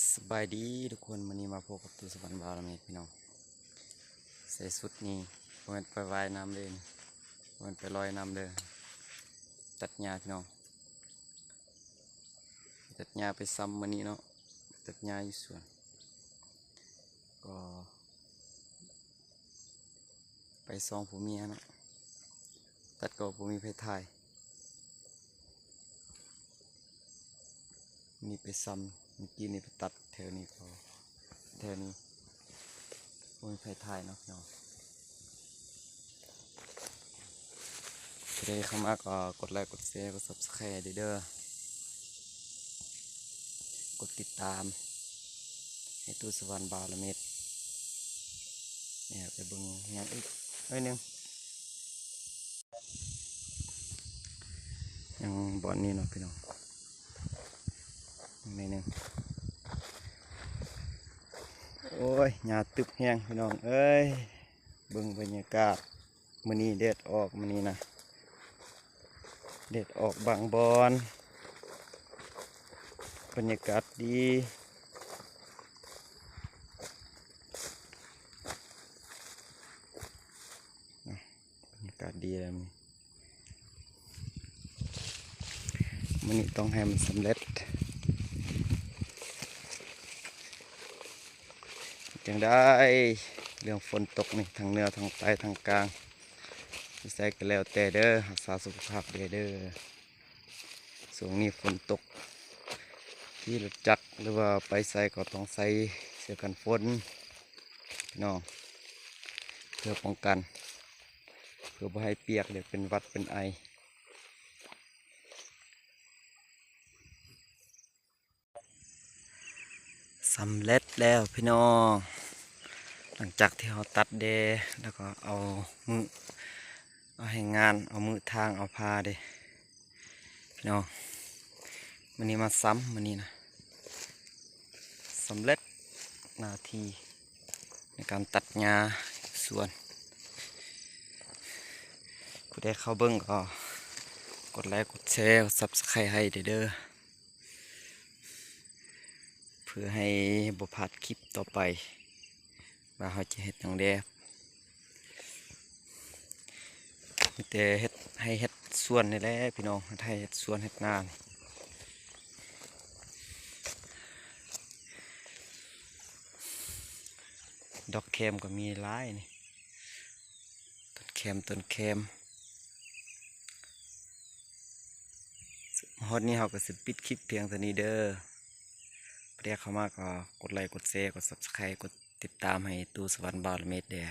ສະບາຍດີທຸກຄົນ, ມື້ນີ້ມາພົບກັບຕູ້ສະຫວັນ ບ່າວລະເມດ ພີ່ນ້ອງ. ໃສ່ຊຸດນີ້ບໍ່ແມ່ນໄປວ່າຍນ້ຳເດີ, ບໍ່ແມ່ນໄປລອຍນ້ຳເດີ, ຕັດຫຍ້າພີ່ນ້ອງ, ຕັດຫຍ້າໄປຊຳມື້ນີ້ເນາະ, ຕັດຫຍ້າຢູ່ສວນ. ກໍ ໄປສອງຜົວເມຍເນາະ, ຕັດກໍບໍ່ມີໃຜຖ່າຍ. ນີ້ໄປຊຳ, ມື້ກີ້ນີ້ໄປຕັດແຖວນີ້ກໍ ແຖວນີ້ບໍ່ມີໃຜຖ່າຍເນາະພີ່ນ້ອງ. ຜູ້ໃດເຂົ້າມາກໍກົດໄລ ກົດແຊ ກົດ Subscribe ໃຫ້ເດີ, ກົດຕິດຕາມ ໃຫ້ຕູ້ສະຫວັນ ບ່າວລະເມດ. ນີ້ ໄປເບິ່ງຫຍັງອີກໜ້ອຍໜຶ່ງ, ຍັງບ່ອນນີ້ເນາະພີ່ນ້ອງ, ໜ້ອຍໜຶ່ງ. ໂອ້ຍ ຫຍ້າຕຶບແຮງພີ່ນ້ອງເອີຍ. ເບິ່ງບັນຍາກາດ ມື້ນີ້ແດດອອກ, ມື້ນີ້ນະ ແດດອອກບາງບ່ອນ, ບັນຍາກາດດີ, ບັນຍາກາດດີແລ້ວມື້ນີ້. ມື້ນີ້ຕ້ອງໃຫ້ມັນສຳເລັດ. ຈັ່ງໃດ ເລື່ອງຝົນຕົກນີ້ ທັງເໜືອ ທັງໃຕ້ ທັງກາງ ຢູ່ໃສກໍແລ້ວແຕ່ເດີ, ຮັກສາສຸຂະພາບແດ່ເດີ. ຊ່ວງນີ້ຝົນຕົກ, ຂີ່ລົດຈັກ ຫຼືວ່າໄປໃສກໍຕ້ອງໃສ່ເສື້ອກັນຝົນພີ່ນ້ອງ, ເພື່ອປ້ອງກັນ, ເພື່ອບໍ່ໃຫ້ປຽກ ແລ້ວເປັນຫວັດເປັນໄອ. ສຳເລັດແລ້ວພີ່ນ້ອງ, ຫຼັງຈາກທີ່ເຮົາຕັດແດ່ ແລ້ວກໍເອົາມື ເອົາແຮງງານ ເອົາມືຖາງ ເອົາພາເດ້ພີ່ນ້ອງ. ມື້ນີ້ມາຊຳ ມື້ນີ້ນະ ສຳເລັດໜ້າທີ່ໃນການຕັດຫຍ້າສວນ. ຜູ້ໃດເຂົ້າເບິ່ງກໍກົດໄລ ກົດແຊ ກົດ Subscribe ໃຫ້ເດີ. ເພື່ອໃຫ້ບໍ່ພາດຄລິບຕໍ່ໄປ ວ່າເຮົາຈະເຮັດຫຍັງແດ່. ມີແຕ່ເຮັດໄຮ່ເຮັດສວນນີ້ແຫຼະພີ່ນ້ອງ, ເຮັດໄຮ່ເຮັດສວນເຮັດນາ. ດອກແຄມກໍມີຫຼາຍນີ້. ຕົ້ນແຄມ ຕົ້ນແຄມ. ຮອດນີ້ເຮົາກໍຊິປິດຄລິບພຽງເທົ່ານີ້ເດີ. ຜູ້ໃດເຂົ້າມາກໍກົດໄລ ກົດແຊ ກົດ Subscribe ກົດຕິດຕາມໃຫ້ຕູ້ສະຫວັນ ບ່າວລະເມດແດ່.